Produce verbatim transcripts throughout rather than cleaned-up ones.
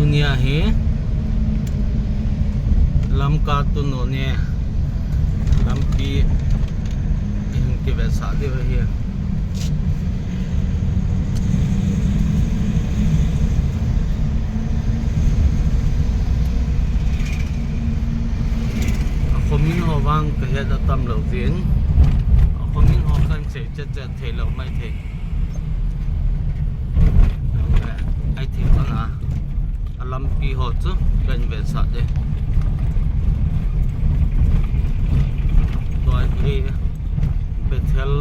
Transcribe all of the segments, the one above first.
Nia hi Lamka to Noney lampi hin kivetsah diu ahi. A khomin ho vang kahet atam lou jeh in, a khomin ho kan sei chet chet thei lou maithei. Ai thei kona, a lampi ho chu kan vetsah ding. Tua hi Bethel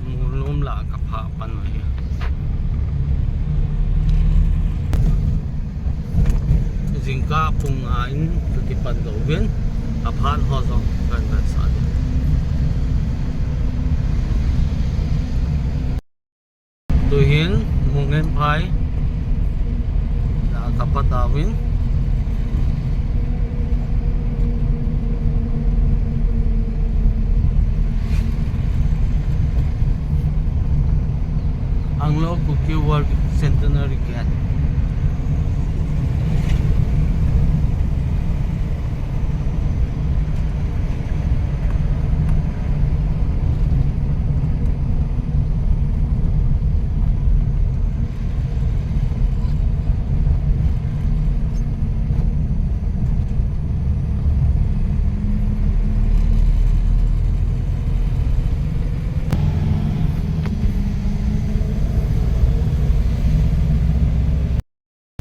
Mulnom lah a kaphah pan u ahi. Jingkah pung nga in kakipan lou uvin, aphat ho jong kan vetsah ding. Tuhin Mungen phai lah a kapat tauvin. Anglo Kuki War Centenary Gate.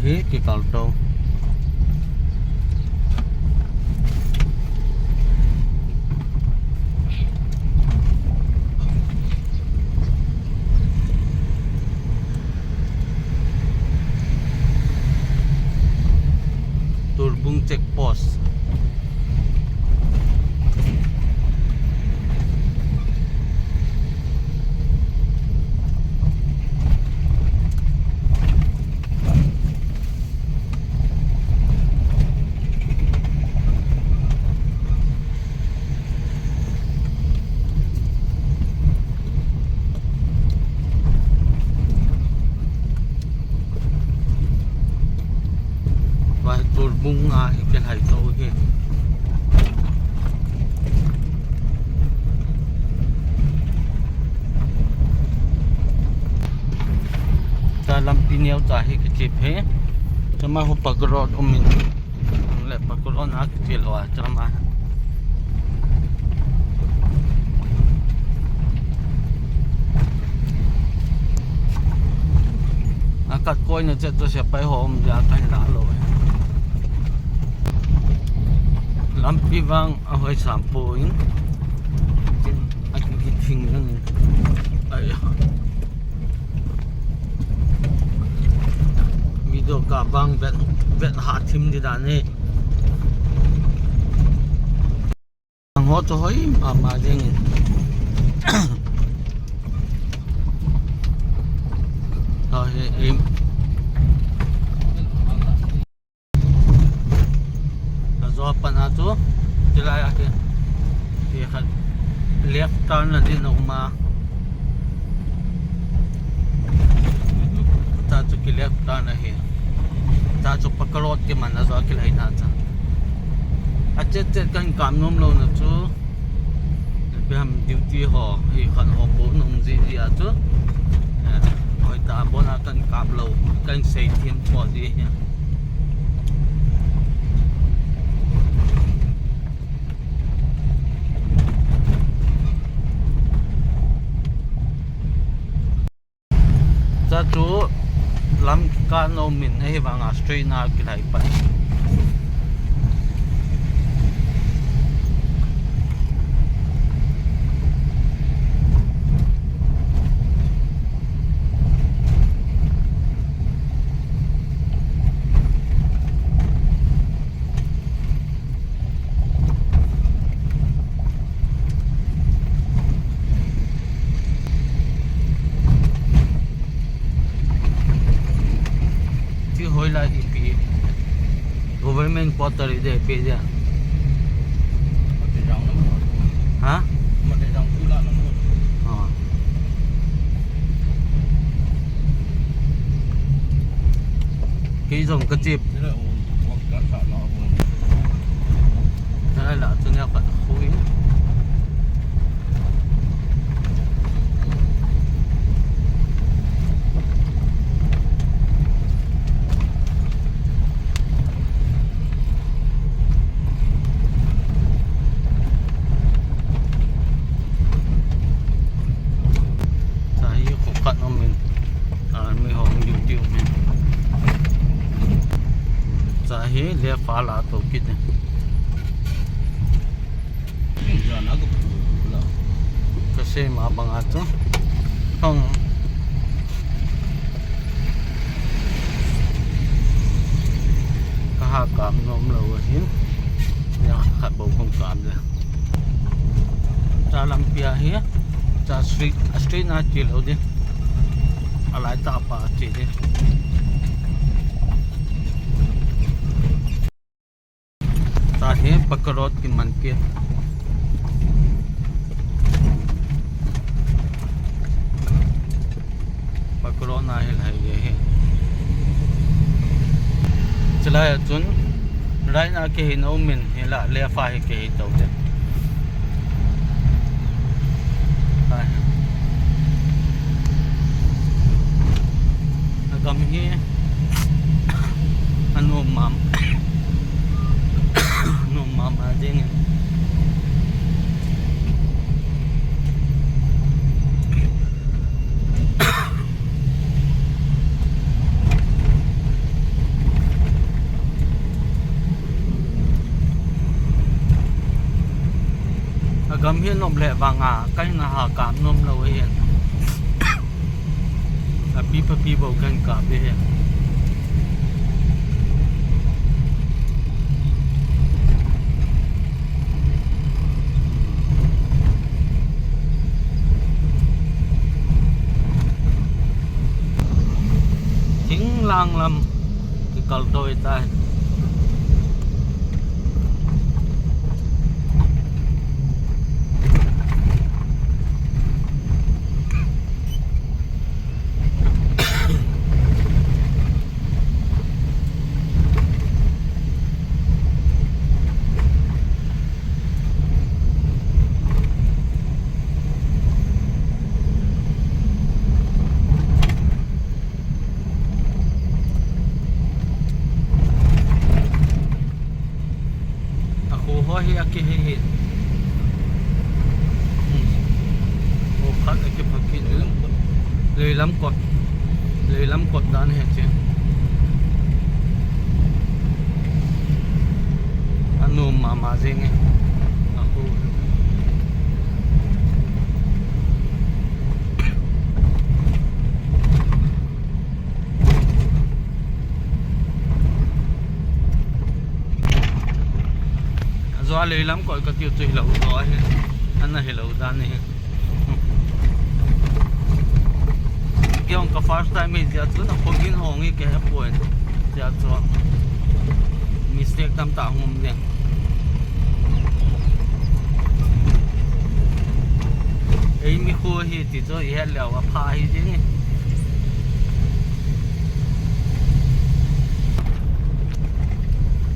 Hi kikal to. Turbung check post. Vai turbung a hi kilhai to hi. Cha lampi neo cha hi kichep hi. Chama ho Park Road um in. Le Park Road na kichep lou a chama. A kat koi na chet to sepai ho um dia kahin la lou. Lampi vang ahoi sam poi. Tin, a kithing jeng. Ai. Video kap vang vet, vet ha thim di dan hi. Ang ho chu hoi mama jeng in. Ho hi, im. Ajo pan a chu, tilai a hi, hi khat left turn na din a um a. Cha chu ki left turn ahi. Cha chu Park Road kiman a jo kilhai na cha. A chet chet kan kap nom lou na chu. Ipi ham duty ho, hi khan ho po nung ji ji a chu. Eh, hoi ta bon a kan kap lou, kan sei thim po ji hi. Cha chu lam kikah nom in ahivanga straight na kilhai pan. Chi hoi lai ipi government quarter ide pe dia. Ha? Ah. Kei jong ka chip. Nai la chu neo khat khu in. Sa hi khu khat um in. Army hung duty um in. Sa hi left a la to kit in. Ka sei ma bang a chu. Hung. Ka ha kam nom lou ahin. Nia khat bou kong kam le. Cha lampi a hi, cha street, a street na che lou ding. A lai tah pa che ding. Cha hi Pakarot kiman kit. Pakarot na hi lai hi. Chulai a chun, right na kihei nom in, hi la left a hi kihei to te. Ai. A gam hi a nom mam. Nom mam a ding in. A gam hi nop le vang a, ka hin a ha kap nom lou hi. A pi pa pi bou ka hin kap hi. Thing lang lam kikal to i tai. A kho ho hi a kihei hi. Hmm. Kho khat a kipha kit in. Leilam kot. Leilam kot dan hi che. A nom mama jeng e. A kho. Ajou a leilam koi kati u chu hilou jo ahi. Ana hilou dan ahi. Kei jong ka first time ahi jeh a chu na khogin hong hi kahe poi. Jeh a chu mistake tamtah hung um ding. Eimi kho hi ti chu ihet leu apha hi ding e.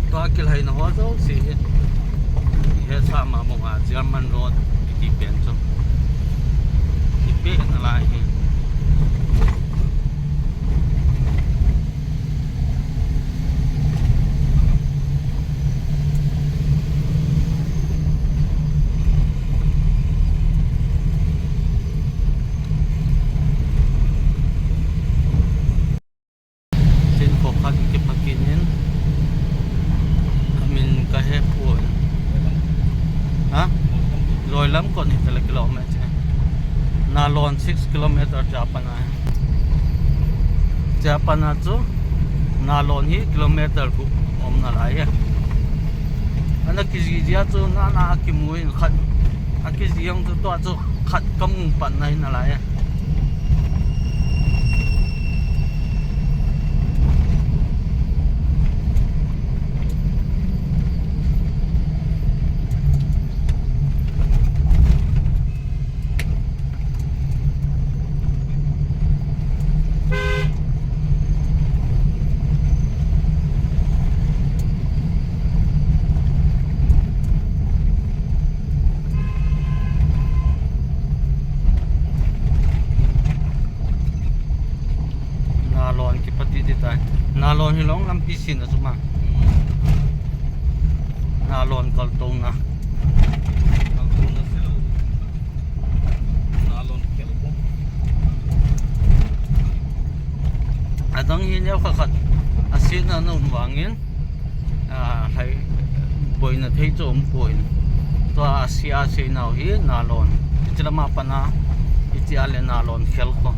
Tua kilhaina ho jouse hi ihet sa ma bang a German road kiti pen chu. Ipi nalai hi. Sin kho khat kipha kit in. Amin kahe poi. Ha? Loilam kot hi tele kilometer. Nalon six kilometer cha pan a. Cha pan a chu Nalon hi kilometer gup um nalai e. Ana kiji jeh a chu nana akimu in khat. Akiji jong chu tua chu khat kamu pan na hi nalai e. Ti tai. Nalon hi long lampi sin a chu ma. Nalon kaltona. Kaltona se lo. Nalon khel ko. Adang hi neo kha khat. A sin a na um vangin. A, hai boina thei chu um poi. Tua a sia sei nau hi nalon. Hiche lama pana, hiche a le nalon khel ko.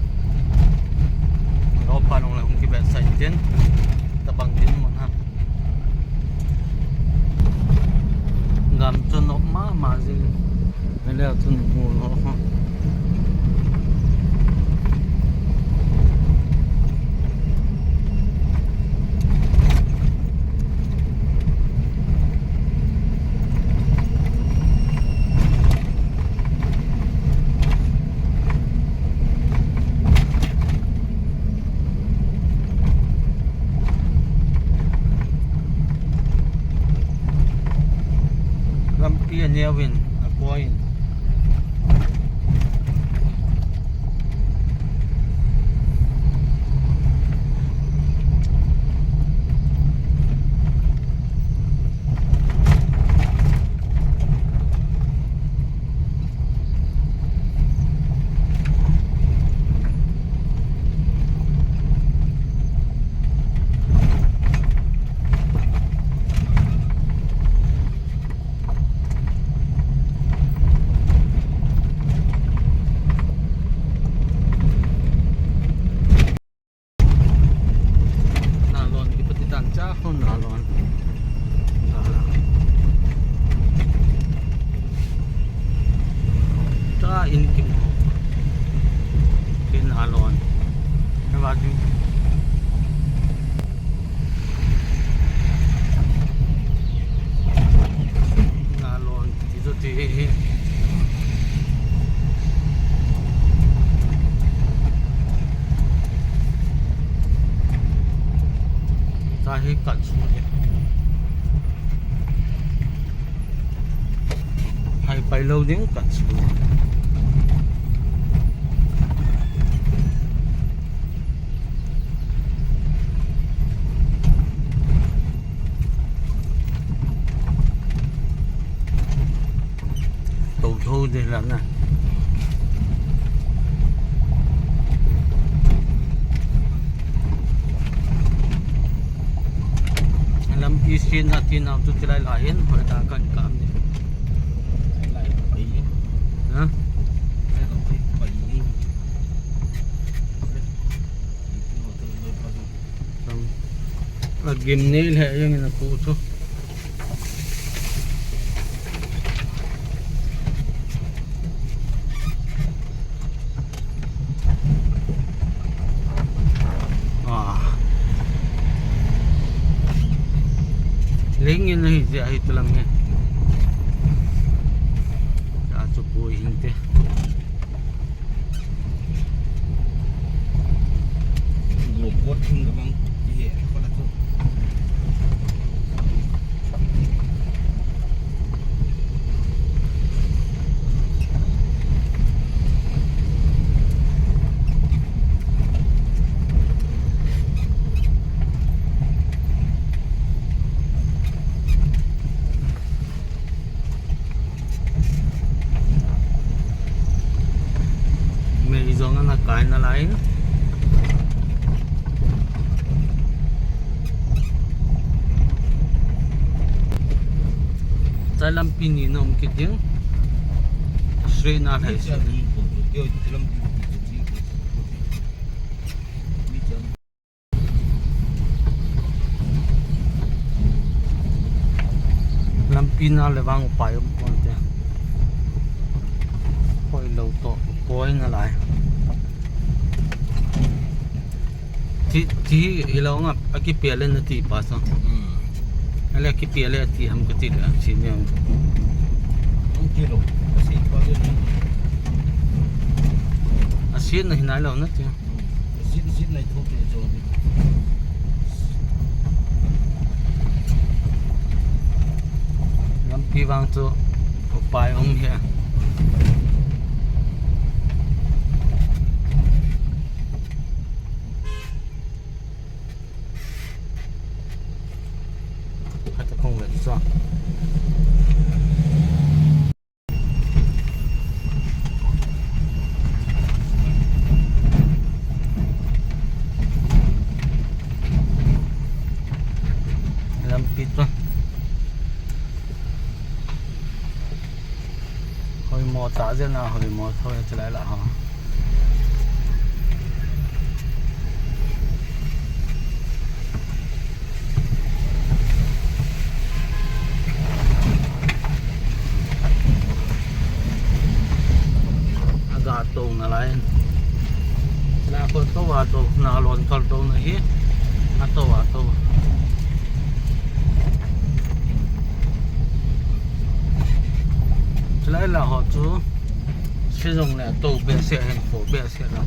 Lo pa nung le hung kibet sai tin. Tabang din mun ha. Gam chu nop mama jing. Ele a chun mu lo ha. Lampi a neo in, a koi in. Nalon kipati dan cha hon nalon. Nalon. Cha in kim ho. Kin nalon. Nalon. Nalon. Ti chu ti hi hi. Tua hi kan su hi. Hai pai lou ding kan su. Tou thou de la na. Lampi sin a ti nau tu ti lai lai hin, hoi ta kan kam ni. Lai pai. Ha? Lai pai. Agim nei le jeng in apu chu. Ah. Leng in ahi jeh ahi tulam hi. Cha chu pui hinte. Robot hung lamang ti he ko la chu. Mei jong ana kai nalai. Chai lampi ni na um kit ding. Sri na thai si. Lampi na le vang upai um pon te. Koi lou to, koi nalai. Ti, ti hilou nga, akipia le nati pa sa. Hmm. Ale akipia le ati ham kati le, si ne. Ang kilo, kasi pa le. Asi na hinai lou nati. Zit, zit nai thu te jo ni. Lampi vang chu upai um hi. Sa. Lampi chu. Hoimo tah jeh a hoimo thoi a chulai lah ho. Aga to nalai. Na ko to va to na lon kal to na hi. Na to va to. Chulai lah ho chu. Sejong le to behseh hen ko behseh la.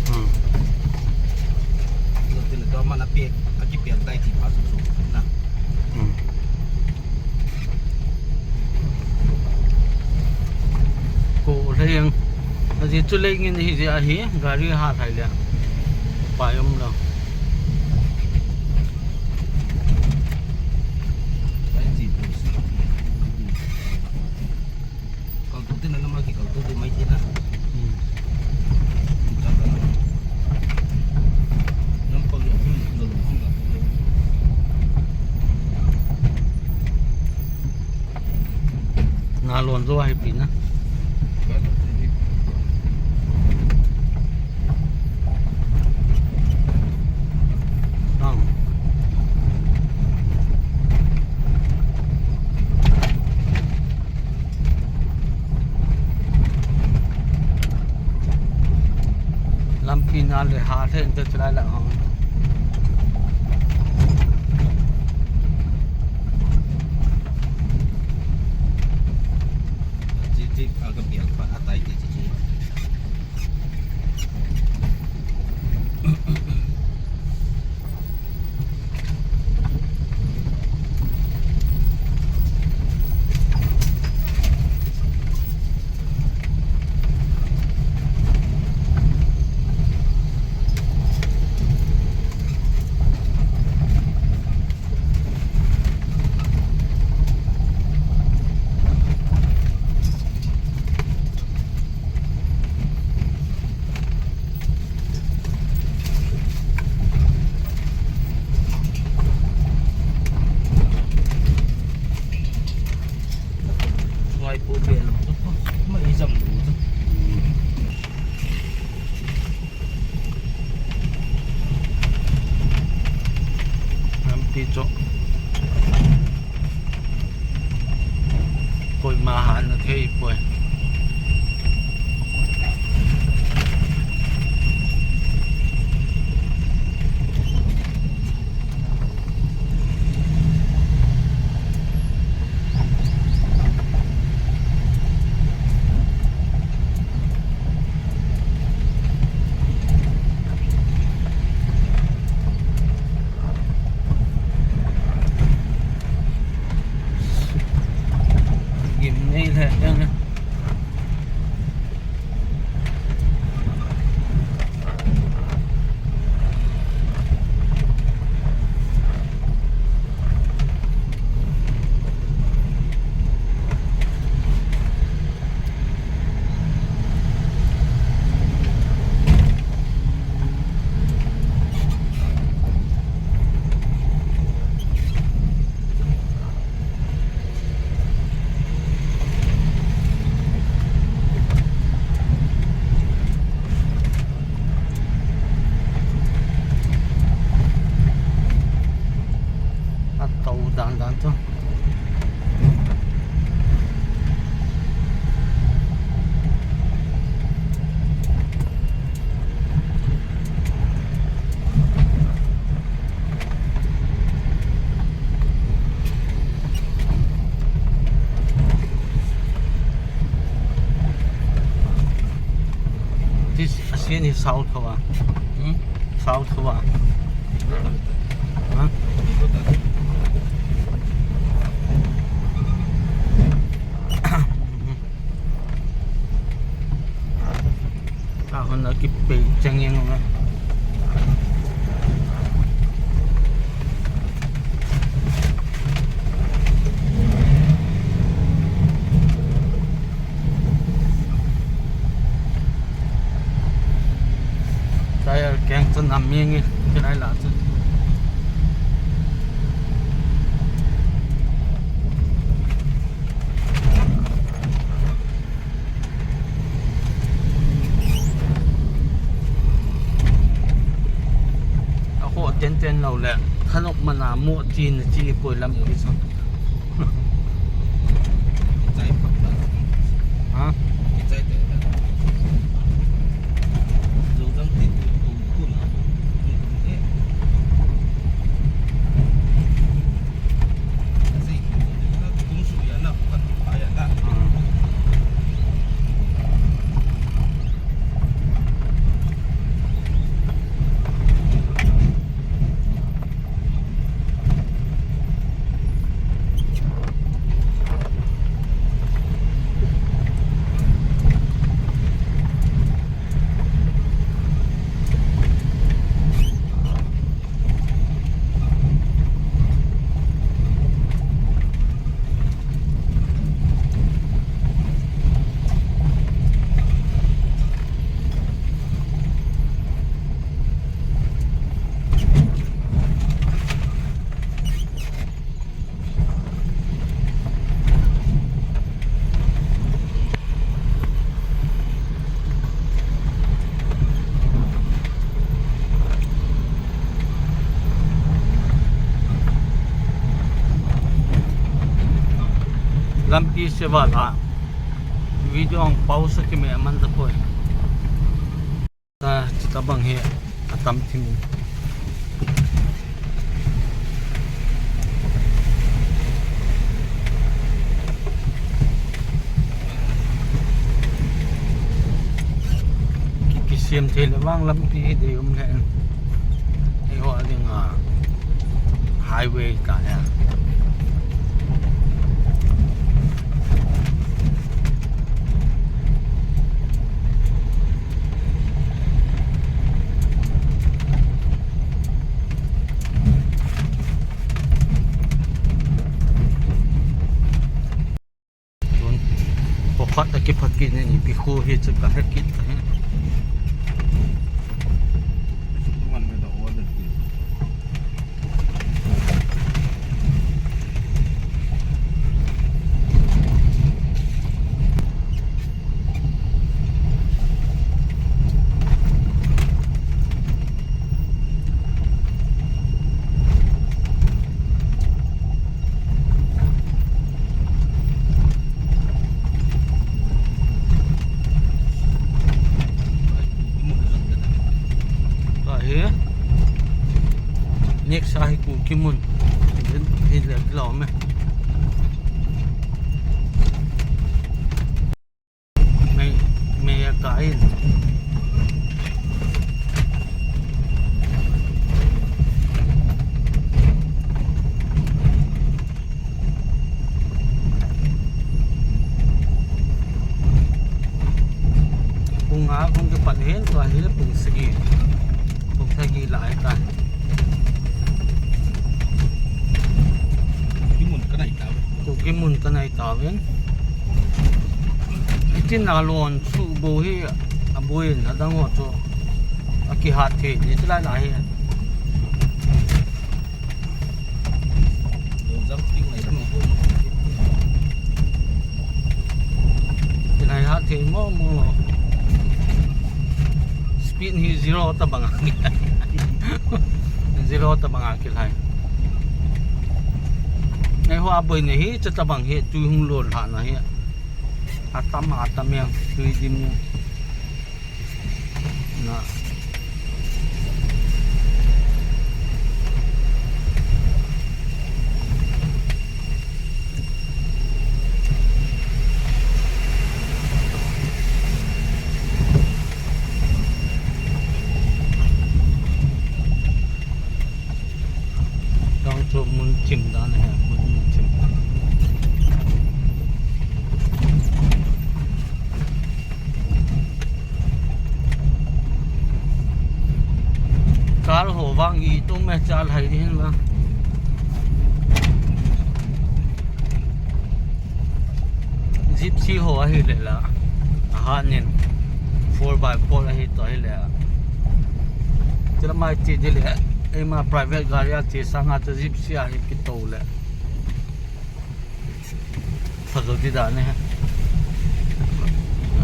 Hmm. Hmm. Ko lheng. Aji chu lei ngin hi jeh ahi, gari ha thai le. Pai um lo. Kaltu te na nama ki kaltu te mai te na. Hmm. Nam pang ya hum na lo hum na. Na lon jo ahi pi na. Ang. Lampi na le ha the inte chulai lah ho. Chi chi a ka piak pa a tai ti chi chi. Ngai pu pe lo, ma i jam lo. Lampi chu koima hahna thei poi. Gim nei lheh jeng e. Ato dan dan chu. This asin is south hoa. Hmm? South hoa. Huh? Kipei cheng jeng uve. Tyre keng chu nam jeng e, chulai lah chu. A ho ten ten lou le, thanop mana mo ti na chi poi lam u hi chu. Ha? Lampi se val a video hung pause kime man ta poi. Ta, chuta bang hi atam thim. Ki, kisem thei le vang lampi hi dei um le. Eiho a ding a highway ta he. Tun, pakhat a kiphat kit in, ipi kho hi chu ka he kit ta he. Tua hi. Next a hi Kuki mun. Hi le kilom e. Mei, mei a ka in. Pung nga kong kipat hin, tua hi le pung sagi. Pung sagi lai ta. Kuki mun ka nai ta. Kuki mun ka nai tauvin. Hitin a lon chu bou hi a bou in adang ho chu a kihat thei ni chu lai lai hi. Kilhai hat thei mo mo. Speed hi zero tabang a. Zero tabang a kilhai. Eiho a boina hi, chutabang hi, tui hung lon lhahna hi. Atam, atam jeng, tui dim jeng. Na. Tang chu mun chim dan he, mun, mun chim. Itum e chal hai hin la. Gypsy ho ahi le la. Ahan in four by four ahi to ahi le. Tila mai ti di le. Eima private gari a ti sanga to Gypsy ahi kito le. Phajou ti dan e.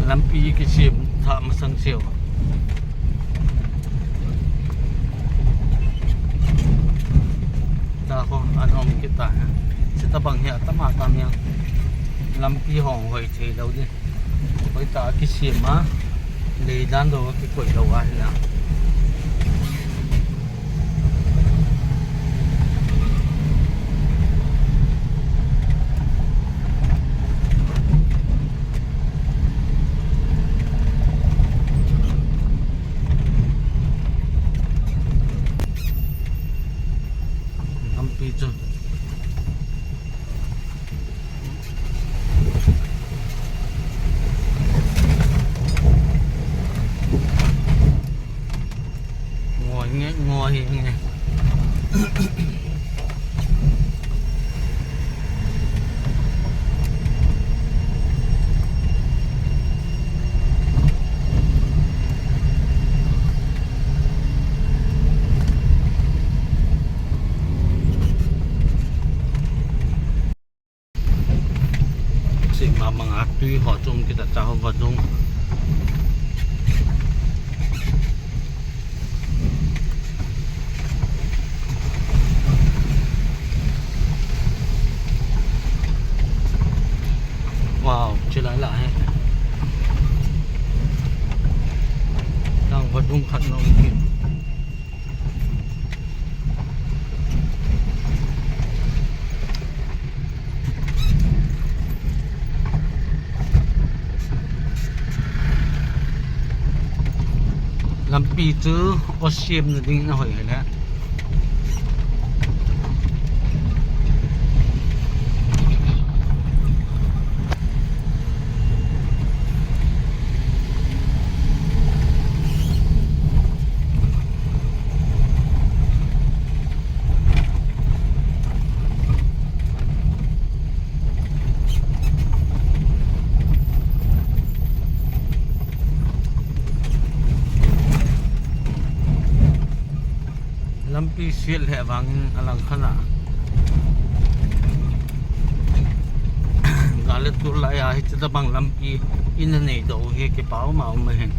Lampi kisem tha masang seo. Ta ho an om kita e. Sita bang hi atama tam yang. Lampi hong hoi thei lou di. Hoi ta kisem a. Lei dan do kikoi lou a hi na. Lampi chu. Ngoi nge, ngoi nge. Sima manga tui ho chung kita cha ho vadung. Wow, chilai la he. Tang vadung khat nom ki. Lampi chu o siam na ding na hoi hoi le. Lampi sial he vangin alang khana. Gale tu lai a hi chita bang lampi in a nei do hi kipau ma um hin.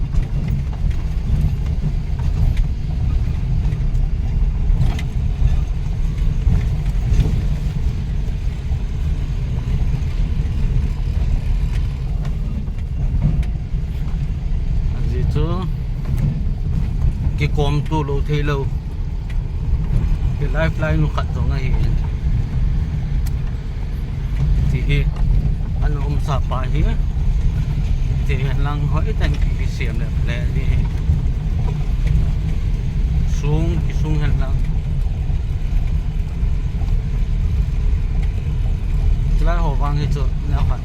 Ajeh chu kikom tu lou thei lou. Ki lifeline nu khat jong ahi. Ti hi. An um sa pa hi. Ti hen lang hoi tan ki, ki siam le le di hi. Sung, ki sung hen lang. Chulai ho vang hi chu na khat.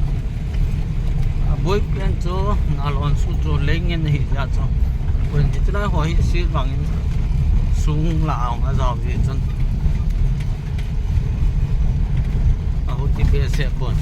A boi pen chu, na lon su chu, lei ngen hi ja chu. Pun hi chulai ho hi si vangin sung la ong a jao ji chun. A hu ti be se pun.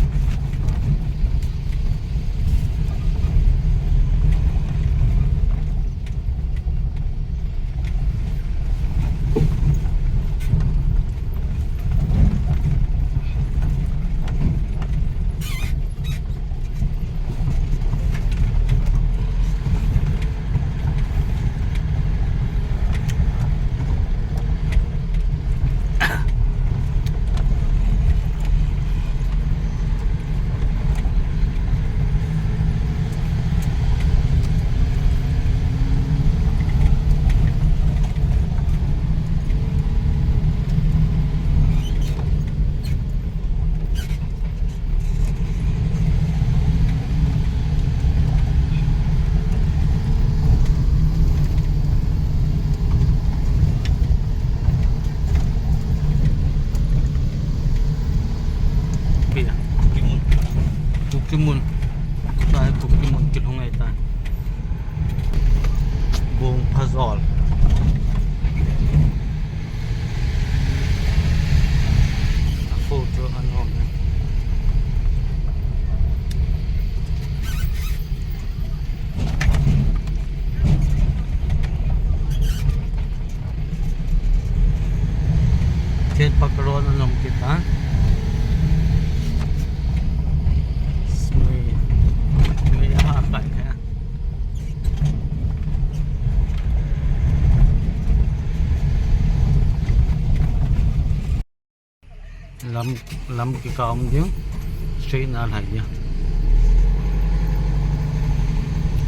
Pakka Road a nung kita. Nui, nui a ha kai kha. Lam, lam kikah um ding. Straight na lai ding.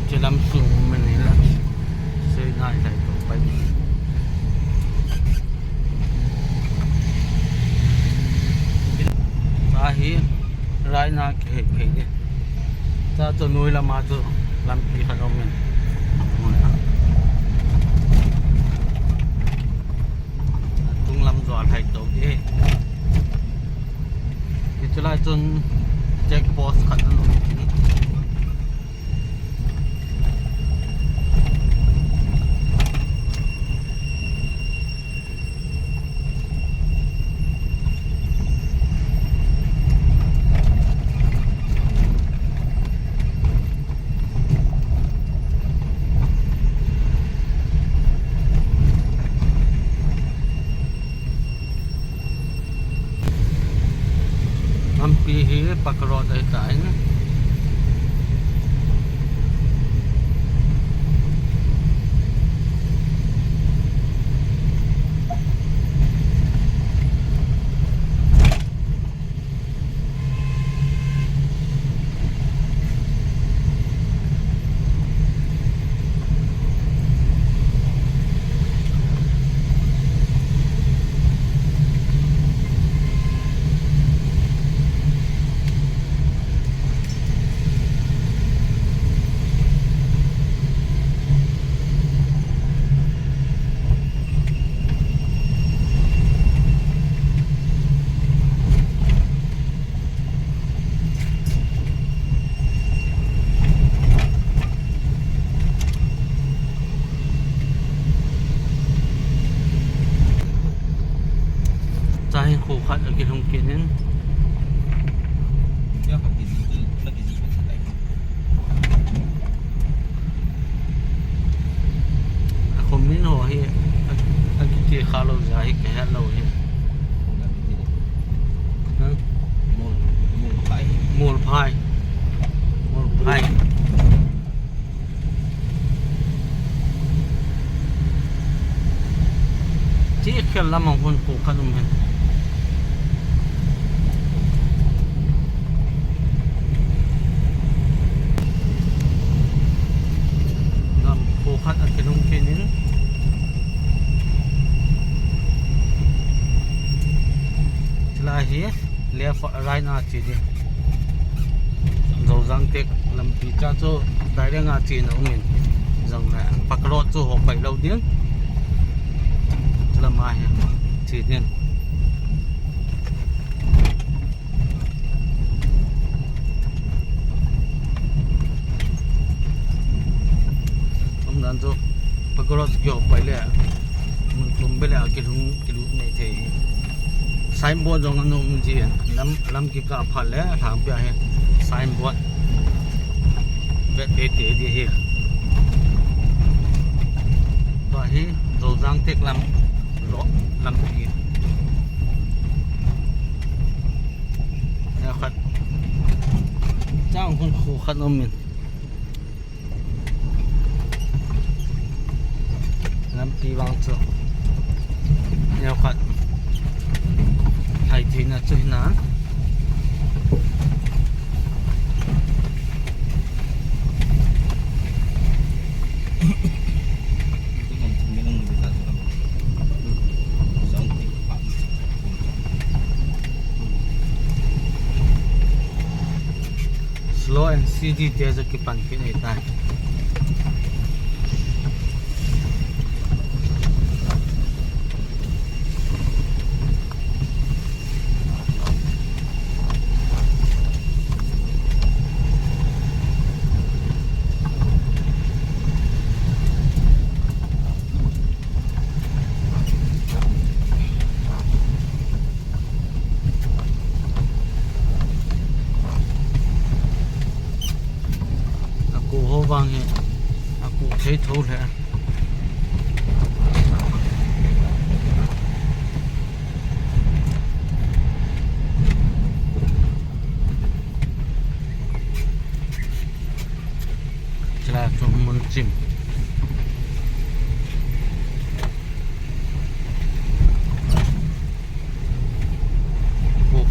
Che lam sung um ni la. Straight na lai to pai. Ahi, right na kihei phei ding. Cha chu nui lama chu lampi khat um in. Tung lam jua lhai to ding. Hichu lai chun check post khat an um. Lampi hi Pakka Road ahi tan. Cha hin kho khat akilhung kit in. A comment ho hi, a, akiti kha lou jeh a hi kahet lou hi. Ha? Mol, Molphai. Molphai. Molphai. Chi khel lam a hun kho khat um hin. Lam kho khat akilhung kit in. Chulai hi left right na che ding. Joujang Tek lampi cha chu direct a chena um in. Jong le Pakka Road chu ho pai lou ding. Lama hi che ding. Umdan chu Pakka Road chu kihop pai le, mun tum beh le akilhung kilut nei thei. Signboard jong ana um ji, lam, lam kikah phat le lhangpi a hi signboard vet teitei ding ahi. Tua hi Joujang Tek lam road lampi. Khat. Chang hun kho khat um in. Lampi vang chu. Neo khat. Hai theina chu hina. Slow and steady te chu kipan kit ahitai. Ako ho vang hi, ako thei tho le.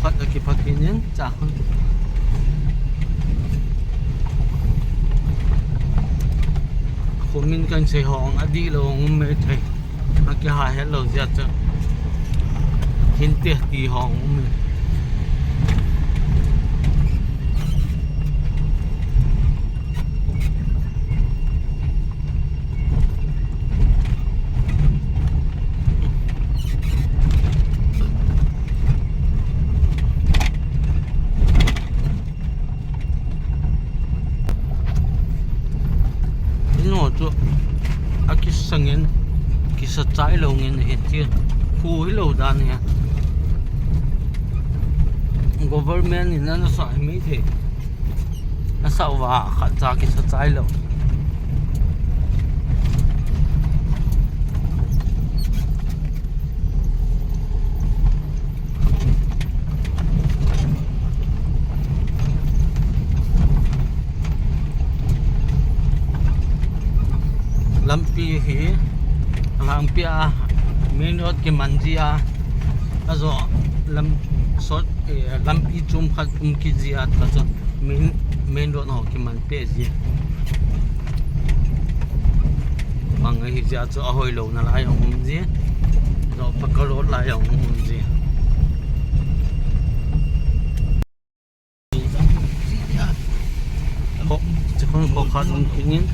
Phat a kiphakin in cha. Khomin kan sei hong adih lou hong um mai thei. Akiha het lou jeh a chu. Hinte ti hong um in. Ino chu akisangin, kisa chai lou ngin ahi ti. Khu hilou dan ahi. Government in ana sa hi mai thei. Asa uva khat cha kisa chai lou. Lampi hi, alangpi a, main road kiman ji a, ajo lam, sot, eh, lampi chom khat um kit ji a, ta chu main, main road ho kiman peh ji. Bang ahi jeh a chu ahoi lou nalai ahung um ji. Ajo pakka road lai ahung um ji. Kho, chi khon kho khat um kit in.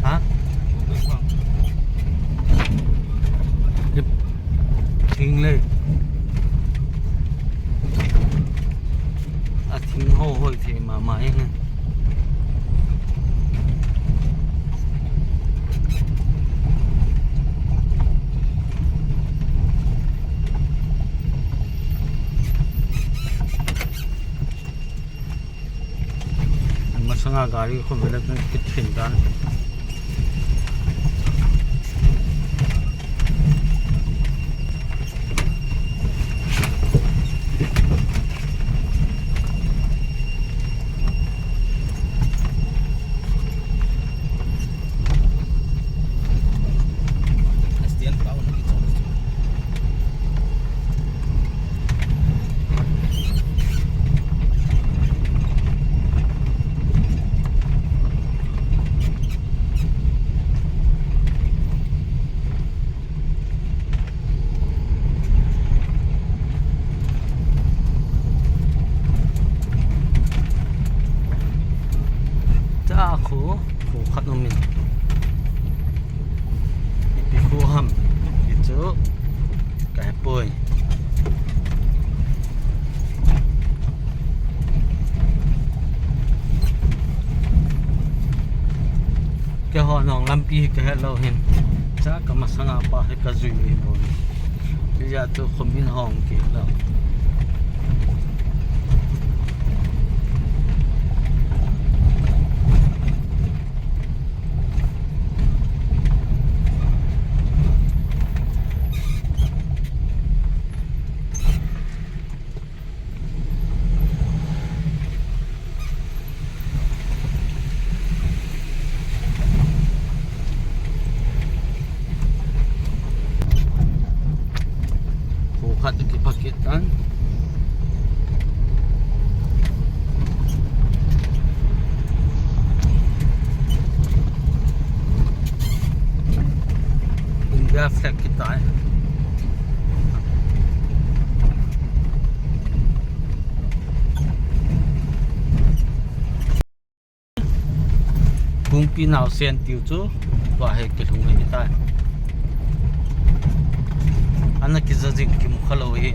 Ha? Thing le. A thing ho hoi thei mama e. Masanga gari khu vele kithin dan. Cha khu, khu khat um in. Ipi khu ham, ti chu, ka hepoi. Keiho nong lampi hi ka het lou hin. Cha ka masanga pa hi ka jui hi bou. Hijeh a chu khomin hong kit lou. Kho khat kipha kit tan. India flag kitai. Kungpi naosen tiu chu, tua hi kilhung hi tai. Ana kija jing kimu kha lou hi.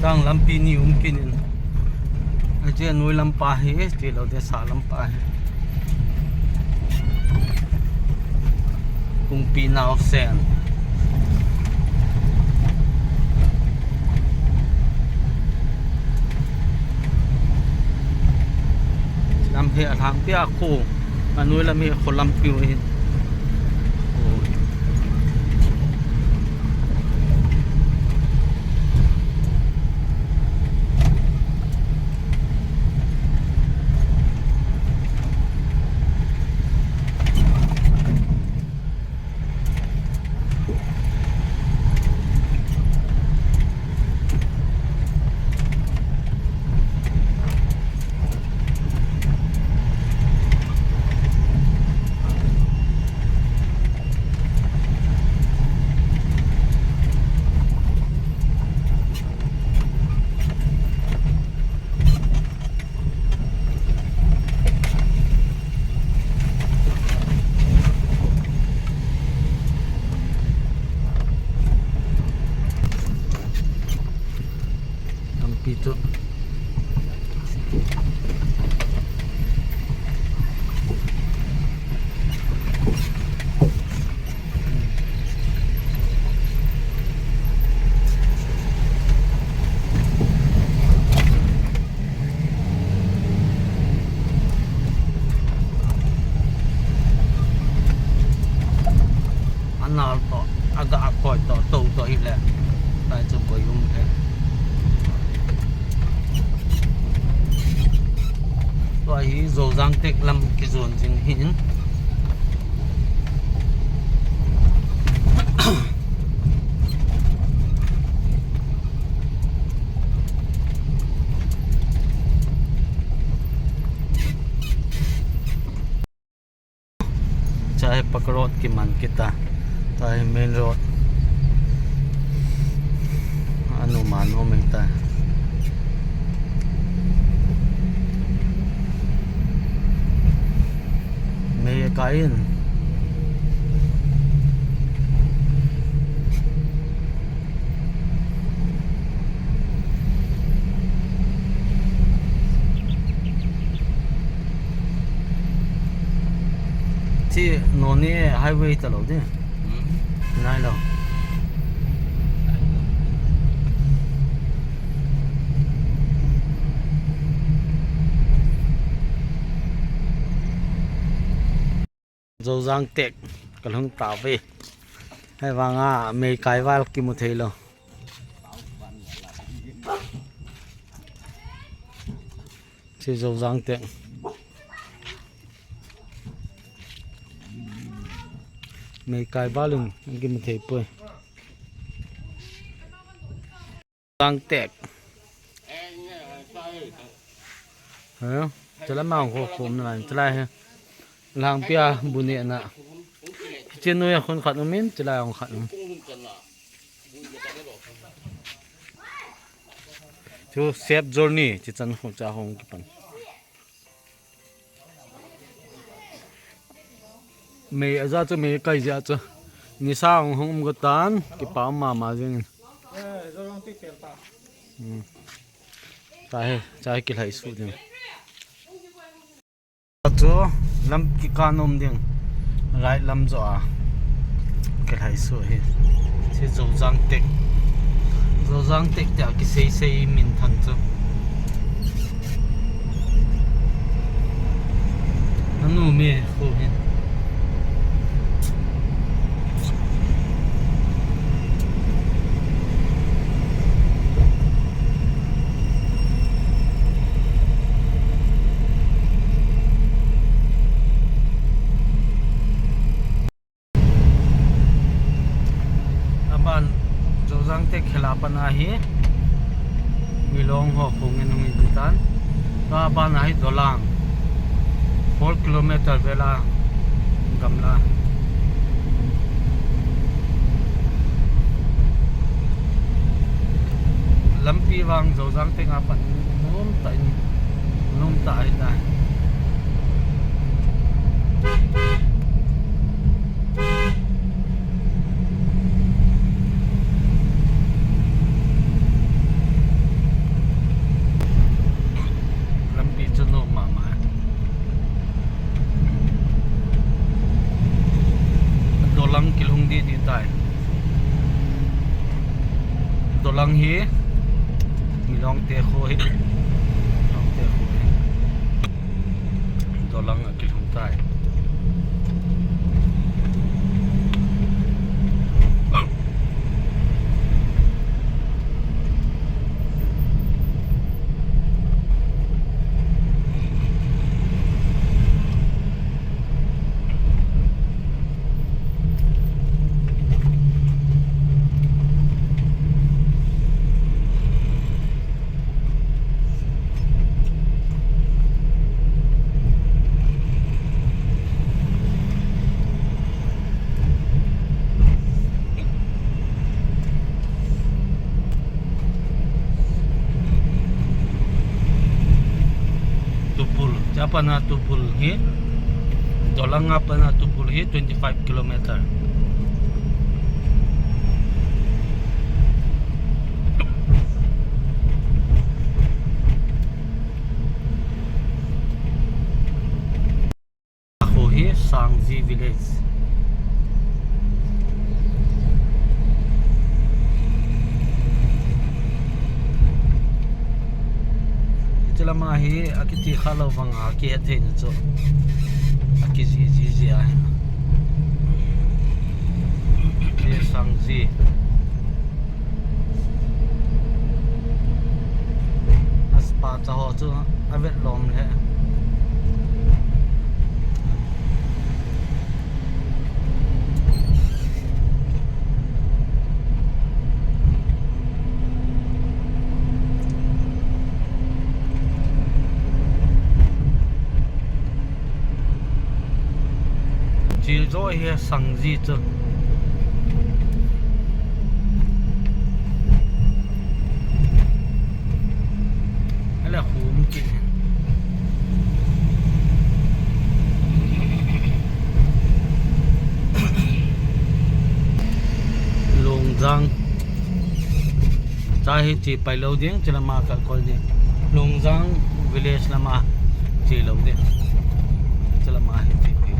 Tang lampi ni um kit in. Ache noi lampa hi, ti lou de sa lampa hi. Kungpi naosen. Lam hi alhangpi a khu. Anoi lam hi kholampi u ahin. Lampi chu. Anal toh, aga akoi toh, tou toh hile. Lai chu boi um the. Tua hi Zozang Tek lam kijon jing hin. Chai Pak Road kiman kita. Chai main road. Anu manu meng ta. Mei kain. Chi Noney highway ta lo de. Hmm. Nai lo. Zozang Tek kalhung tave. Hei vanga mei kai val kimu thei lo. Chi Zozang Tek. Mei kai val in kimu thei poi. Zang Tek. He, chala ma ko khom na chala he. Langpia bu ne na. Kitchen noi a khun khat um in, chala hung khat um. Chu Safe Journey, chi chan ho cha hung kipan. Mei aja chu mei kai ja chu. Nisa hung hung um katan, kipa um mama jing. Hmm. Cha he, cha he kilhai su ding. Chu lam kikan um ding. Right lam jo a. Kilhai su hi. Chi Zozang Tek. Zozang Tek tia kisei sei minthang chu. Anu me khu hin. Aban Zozang Tek khela pan ahi. Milong ho khong in hung in tan. Aban ahi Dolang. Four kilometer vela gamla. Lampi vang Zozang Tek a pan nom ta in, nom ta ahi ta. Lampi chu nom mama. Dolang kilhung di di tai. Dolang hi Milong te kho hi. Milong te kho hi. Dolang a kilhung tai. Pana to Phul hi, Dolang a pana to Phul hi twenty five kilometer. Kho hi Sangji village. Hiche lama hi akiti khalou vang a kihet thei na chu. Akiji ji ji a hi. Hi Sangji. Aspa cha ho chu avet lom le. Chil jo hi Sangji chu. Ala khum kin. Longjang. Cha hi che pai lou ding, che lama ka kol ding. Longjang village lama che lou ding. Che lama hi che pai.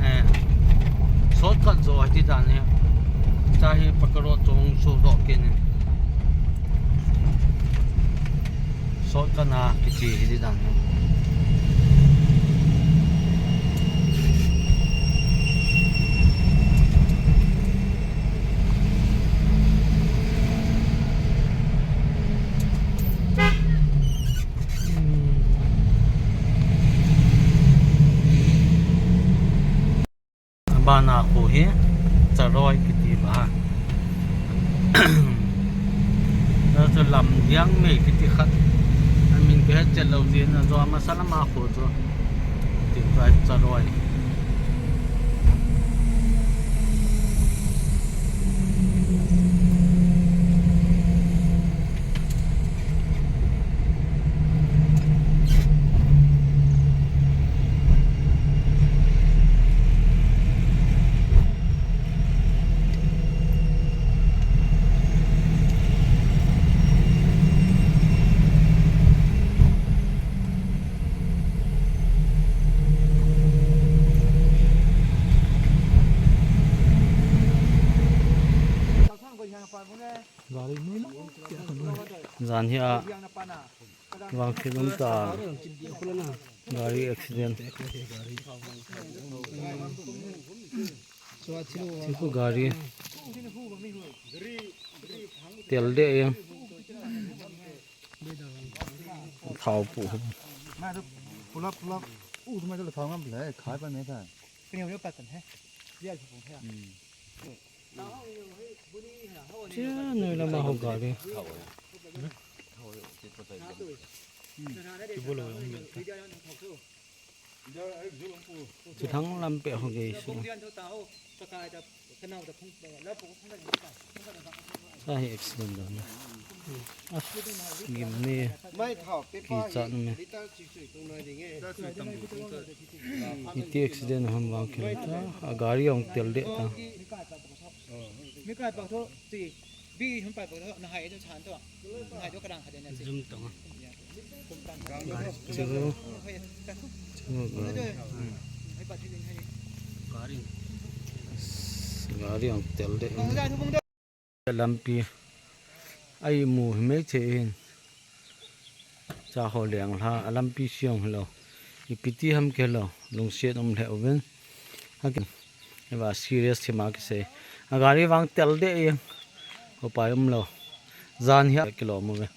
Eh, shortcut jo hiti dan hi. Cha hi Pakaro chong so do ke ni. Shortcut na kiche hiti dan hi. Abana kho hi Charoi kiti ba. Chu lam liang mei kiti khat. Amin kahet chet lou jin a jo masa lama kho chu. Tin tai Charoi. Jan hi a vang thil um ta. Gari accident. Thiku gari. Tel de e. Thao pu. Pulak, pulak. U thumai to thao ngam le khai pa me ta. Kini ho pat kan he. Dia phu phu he. Chia noi lama ho gari. Chithang lampi ho gei su. Cha hi accident dan. As gim ni. Kichat ni. Hiti accident ham vang kila ta. A gari ong tel de ta. Mi kai pak tho, ti, bi hum pai pak tho, na hai do chan tho, na hai do kadang khaden na si. Zoom tong. Chiru. Chiru gari. Gari ang tel de. Lampi. Ai mu hi mei che hin. Cha ho leng la, a lampi siang hi lo. Ipi ti ham kilo, lungset um lheh uvin. Hakin, eva serious thima kisei. A gari vang tel deh e. Upai umlou. Jan hi akilom uve.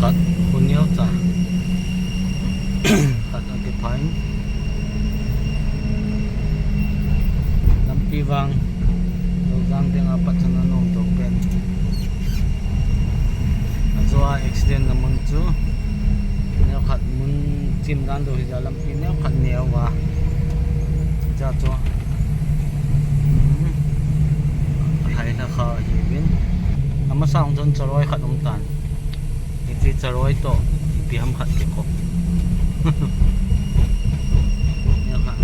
Khat, khu neo cha. Khat akiphain. Lampi vang. Lou jang ding apat chan anom to pen. Ajou a accident na mun chu. Neo khat mun chim dan do hi ja lampi neo khat neo va. Cha chu. Hmm. Hai na kha hi vin. Amasa ong chun charoi khat um tan. Hiche charoi toh, ipi ham khat kikop. Neo khat.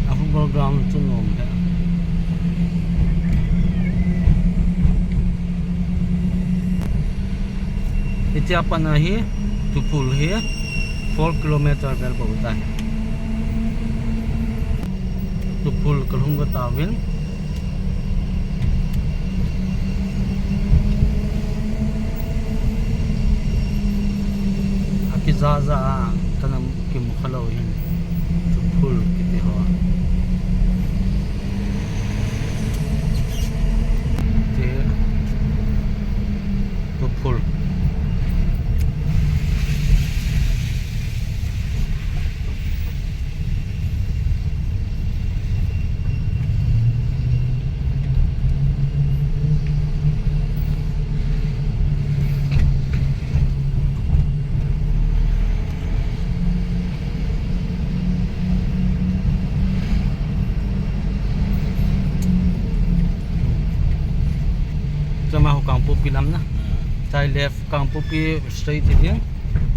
A football ground chu nom he. Hiche a pat na hi, Tuphul hi, four kilometer vel bou tai. Tuphul kalhung ka tauvin. Akija ja a, kana kimu kha lou hin. Tuphul kiti ho. Te. Tuphul. Chama ho Kangpokpi lam na. Chai left Kangpokpi straight hi ding.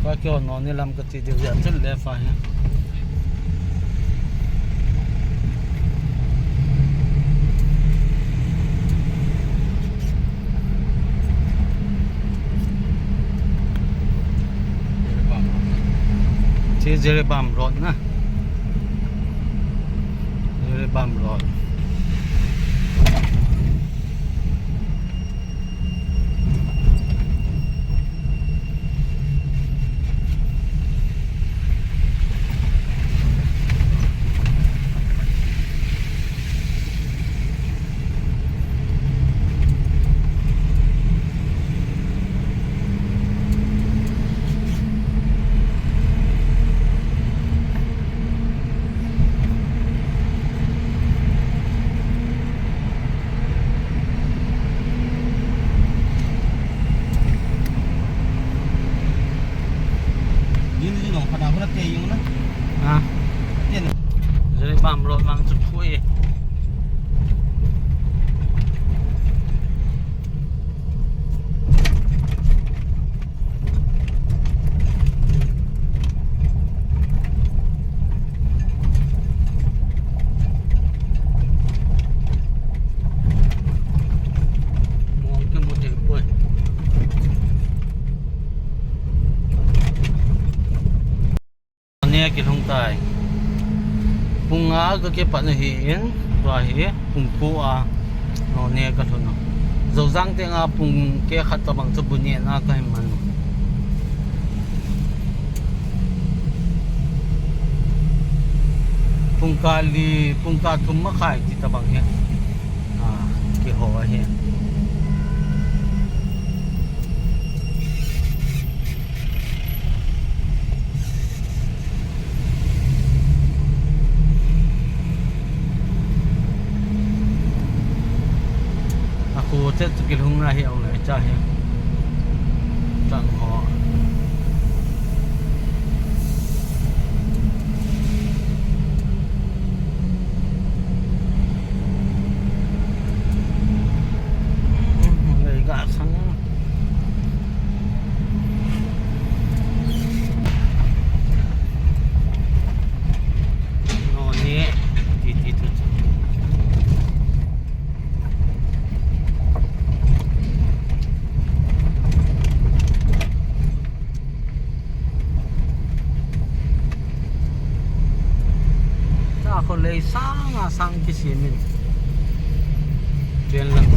Ka kyo no ni lam ka ti ding ya chun left a hi. Che Jiribam Road na. Jiribam Road. Din din nong khana khuna te yung na. Ha? Te na. Jiribam Road vang chu phui. Mong kimu thei poi. None kilhung tai. Pung nga ka kipat na hi in, tua hi, pung ko a, None kalhun u. Zouzang teng a pung keh khat tabang chu bu neh na kahin man u. Pung kali, pung ka thum makhai ti tabang hi. A, kiho ahi. A khu chet chu kilhung na hi ong le cha hi. Chang ho. Lei ga sang. None, ti ti tu chu. Cha kho lei sang a sang kisem in. Pen lang